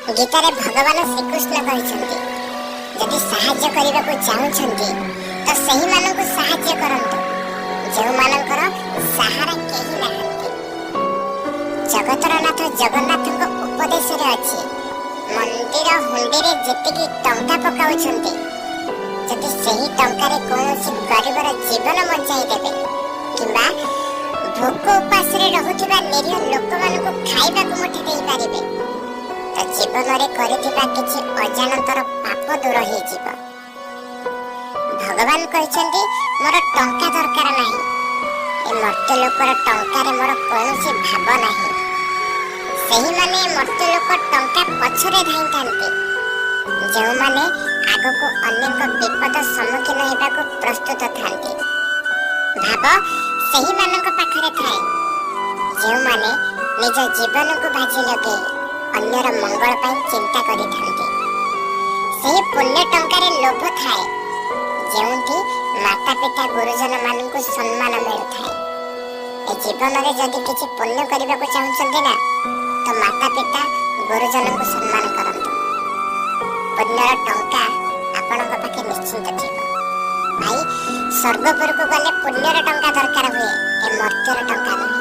ଗୀତାରେ ଭଗବାନ ଶ୍ରୀକୃଷ୍ଣ କହିଛନ୍ତି, ଯଦି ସାହାଯ୍ୟ କରିବାକୁ ଚାହୁଁଛନ୍ତି ତ ସେହିମାନଙ୍କୁ ସାହାଯ୍ୟ କରନ୍ତୁ ଯେଉଁମାନଙ୍କର ସାହାରା କେହି ନାହାନ୍ତି। ଜଗତର ନାଥ ଜଗନ୍ନାଥଙ୍କ ଉପଦେଶରେ ଅଛି, ମନ୍ଦିର ହୁଣ୍ଡିରେ ଯେତିକି ଟଙ୍କା ପକାଉଛନ୍ତି, ଯଦି ସେହି ଟଙ୍କାରେ କୌଣସି ଗରିବର ଜୀବନ ବଞ୍ଚାଇ ଦେବେ କିମ୍ବା ଭୋକ ଉପାସରେ ରହୁଥିବା ନିରୀହ ଲୋକମାନଙ୍କୁ ଖାଇବାକୁ ମୁଠେ ଦେଇପାରିବେ, ତ ଜୀବନରେ କରିଥିବା କିଛି ଅଜାଣତର ପାପ ଦୂର ହେଇଯିବ। ଭଗବାନ କହିଛନ୍ତି, ମୋର ଟଙ୍କା ଦରକାର ନାହିଁ। ଏ ମର୍ତ୍ତ୍ୟ ଲୋକର ଟଙ୍କାରେ ମୋର କୌଣସି ଭାବ ନାହିଁ। ସେହିମାନେ ମର୍ତ୍ତ୍ୟ ଲୋକ ଟଙ୍କା ପଛରେ ଧାଇଁଥାନ୍ତି, ଯେଉଁମାନେ ଆଗକୁ ଅନ୍ୟଙ୍କ ବିପଦ ସମ୍ମୁଖୀନ ହେବାକୁ ପ୍ରସ୍ତୁତ ଥାନ୍ତି। ଭାବ ସେହିମାନଙ୍କ ପାଖରେ ଥାଏ, ଯେଉଁମାନେ ନିଜ ଜୀବନକୁ ବାଜି ଲଗେଇ ଅନ୍ୟର ମଙ୍ଗଳ ପାଇଁ ଚିନ୍ତା କରିଥାନ୍ତି। ସେହି ପୁଣ୍ୟ ଟଙ୍କାରେ ଲୋଭ ଥାଏ, ଯେଉଁଠି ମାତା ପିତା ଗୁରୁଜନ ମାନଙ୍କୁ ସମ୍ମାନ ମିଳୁଥାଏ। ଏ ଜୀବନରେ ଯଦି କିଛି ପୁଣ୍ୟ କରିବାକୁ ଚାହୁଁଛନ୍ତି ନା, ତ ମାତା ପିତା ଗୁରୁଜନଙ୍କୁ ସମ୍ମାନ କରନ୍ତୁ। ପୁଣ୍ୟର ଟଙ୍କା ଆପଣଙ୍କ ପାଖେ ନିଶ୍ଚିନ୍ତ ଥିବ। ଭାଇ, ସ୍ୱର୍ଗପୁରକୁ ଗଲେ ପୁଣ୍ୟର ଟଙ୍କା ଦରକାର ହୁଏ, ଏ ମର୍ତ୍ତ୍ୟର ଟଙ୍କା ନୁହେଁ।